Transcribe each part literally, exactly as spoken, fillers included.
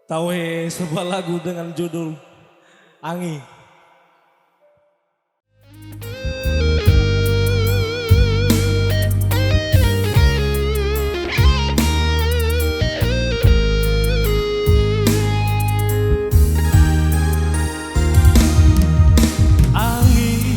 Taohe sebuah lagu dengan judul Angi. Angi,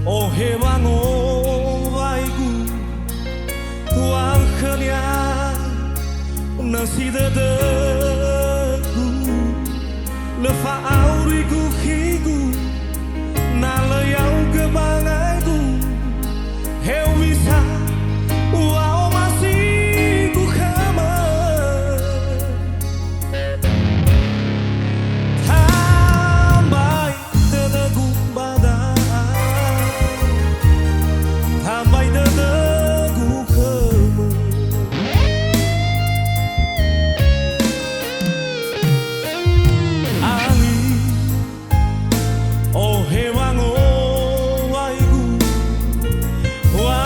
ohe wangowaigu, u'akhönia nösi dödögu, lö fa'aurigu khigu, na lö yaugö bangaigu, hewisa u'a'omasigu khömö. Tambai dödögu ba da'a, tambai dödögu khömö. Angi, ohe wangowaigu, wa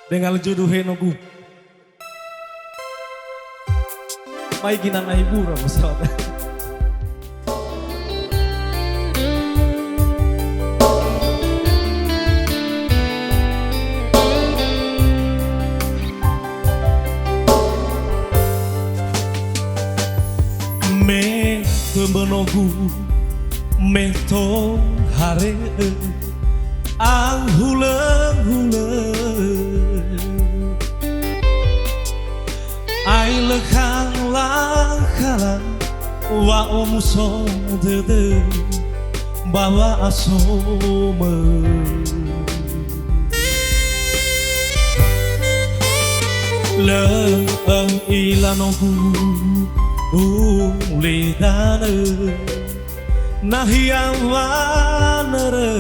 Dengan judul Henogu. Mai ginana hibura masalah. Me tö mbönogu, me tohare'ö, ahulö-hulö. Ailö khala-khala wa'omuso dödö ba wa'asomö. Lö ö'ila nogu ulidanö. Nahia wanörö,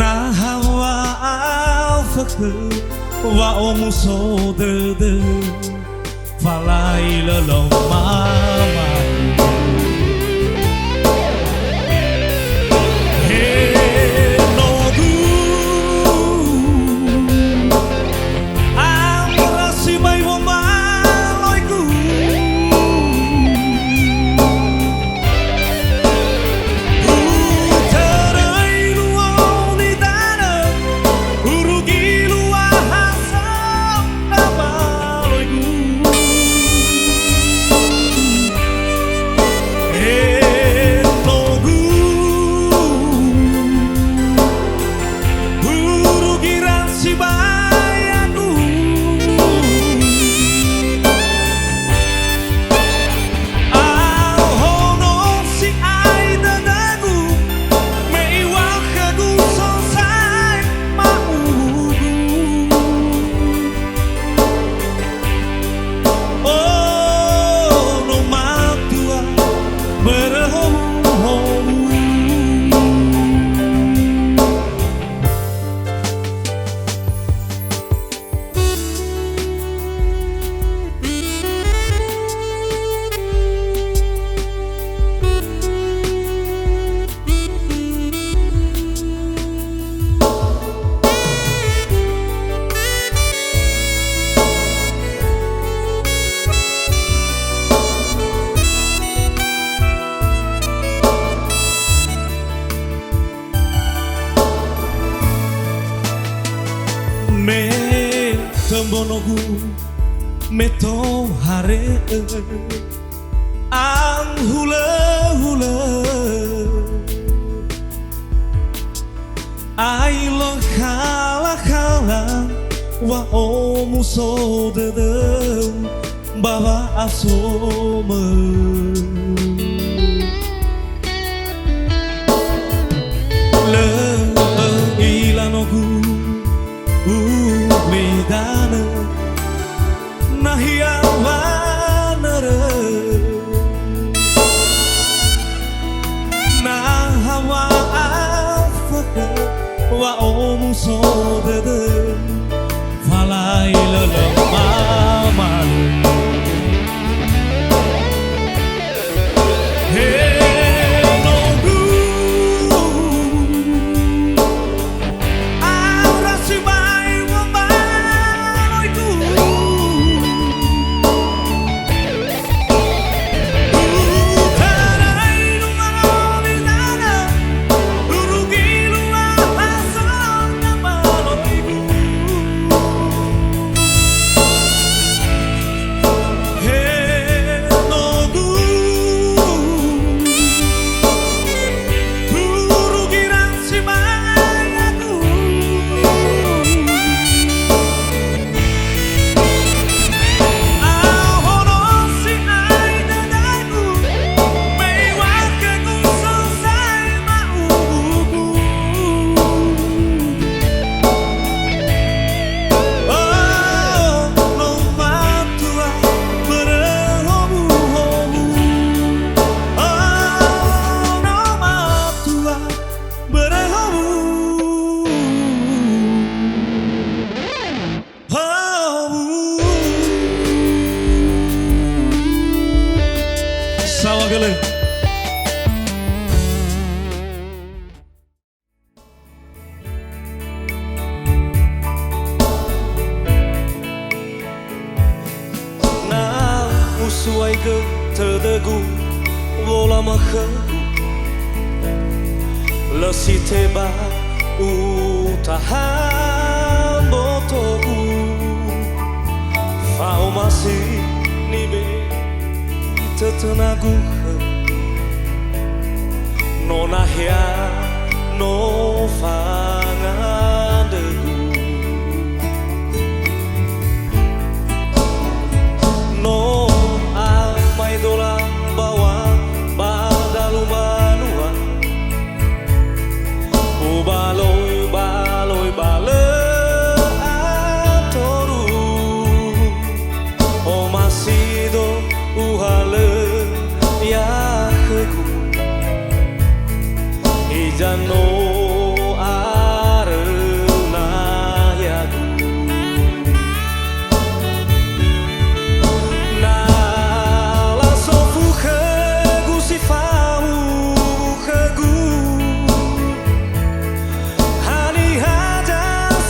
naha wa'afökhö, wa'omuso dödö, falai lölö mama. He nogu, Amra sibai womaloigu. Utöröi luo nidanö, urugi lua hasö namaloigu. He nogu. Urugi ira sibai aku. Ahono si'ai dödögu, me iŵa'ö khögu sosai ma'ugu. Ono matua börö hou-hou. Me tö mbönogu, me tohare'ö, ahulö-hulö. Ailö khala-khala wa'omuso dödö ba wa'asomö. Lö ö'ila nogu ulidanö. Nahia wanörö, naha wa'afökhö, wa'omuso dödö, falai lölö mamalu. He nogu, Aura sibai womaloigu. Utarai luma oli nana, urugi lua hasöna maloigu. Gö-, tödögu, wolama khögu. Lö si tebai utaha mbotogu. Fa'omasi nibe'e tötönagu khögu. No nahea, no fangandrögu. No amaedola mbaŵa ba dalu mbanua. Ubaloi, baloi ba lö atoru. Omasido uhalö ia khögu. Hiza no aröu nahiagu. Na lasofu khögu si fao khögu. Haniha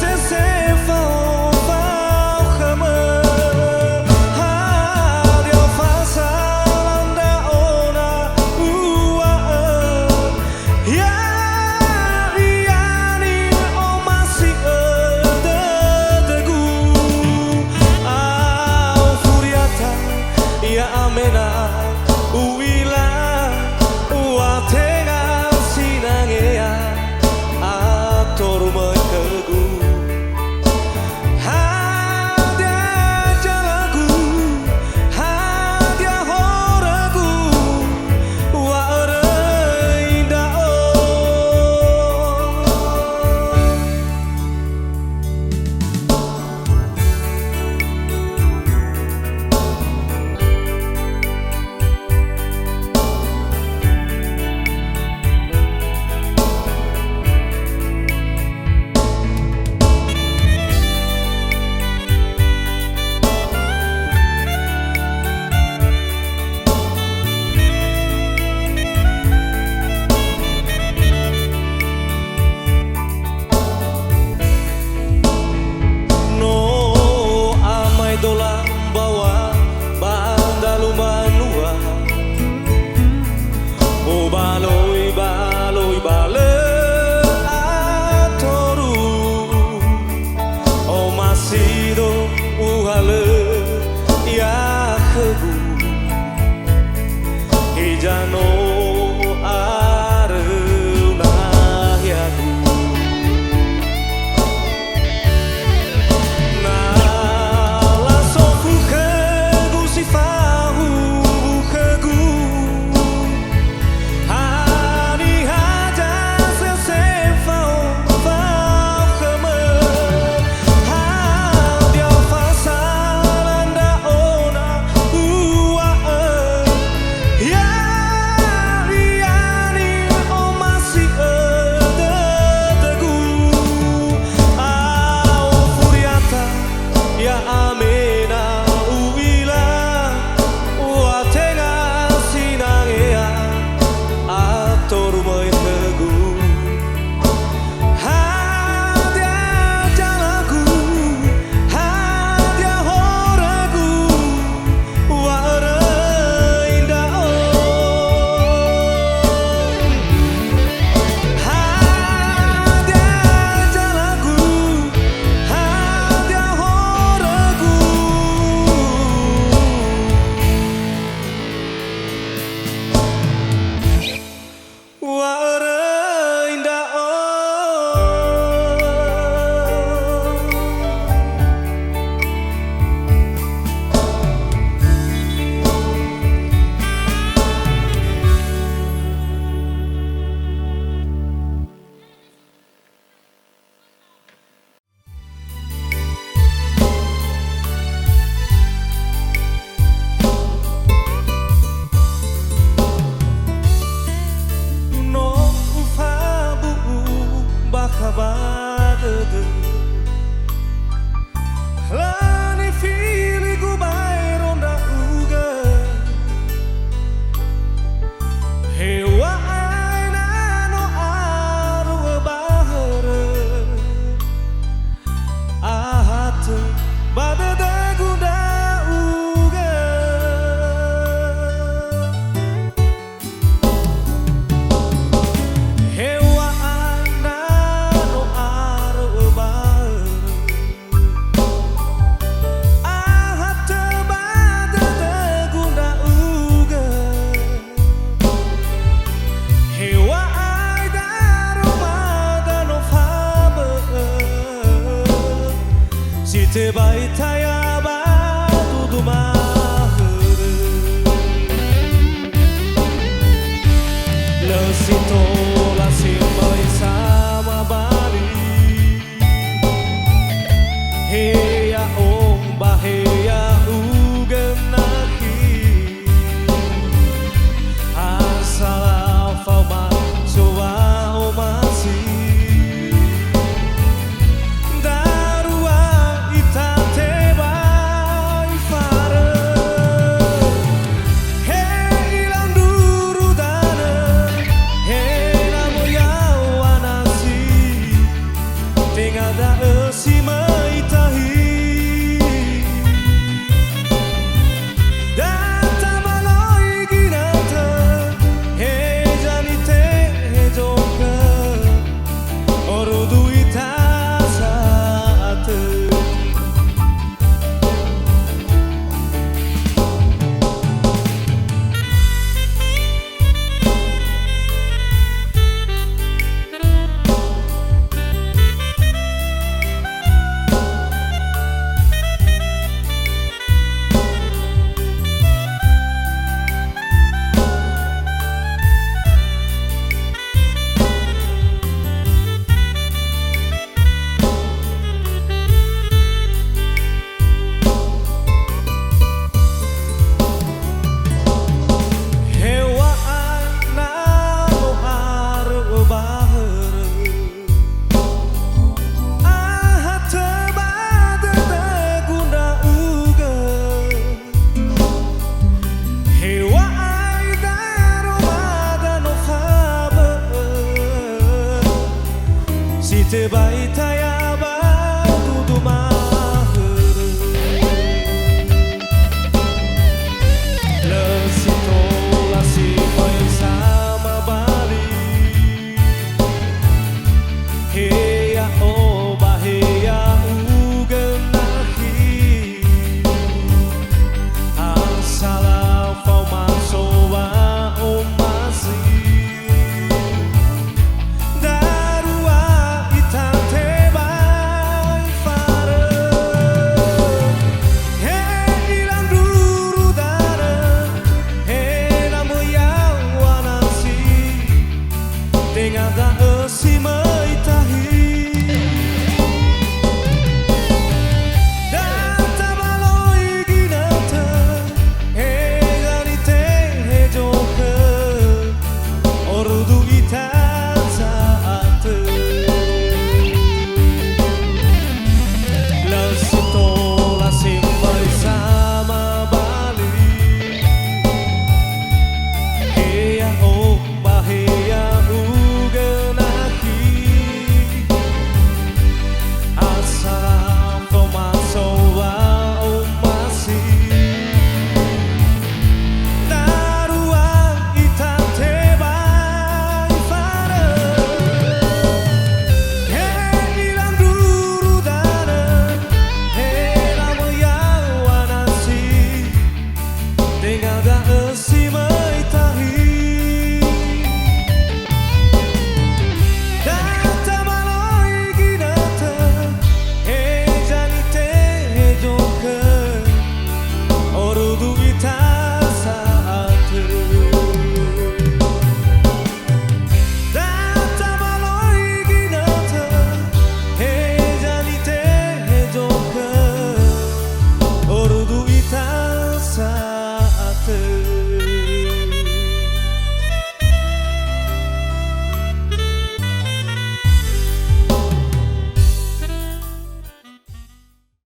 zase fao-fao khömö? Hadia fasala ndra'o na uŵa'ö, ya Tebai taya ba dudu mahörö. Lö si tola si möi samabali. He ya'o ba he ya'ugö nahi. Asala faoma so wa'omasi. Darua ita tebai farö. He ila ndruru danö, he na möi yaŵa nasi. Tenga da'ö si möi tahi. Da tabaloi ginötö, heza nitehezögö, orudu ita sa'atö. Heŵa'ae na no aröu ba hörö, ahatö ba dödögu ndra'ugö. Heŵa'ae daroma da no fabö'ö, si tebai taya ba dudu mahörö. Lö si tola si möi samabali. He ya'o ba he ya'ugö nahi. Asala faoma so wa'omasi. Darua ita tebai farö. He ila ndruru danö, he na möi yaŵa nasi. Tenga da'ö si möi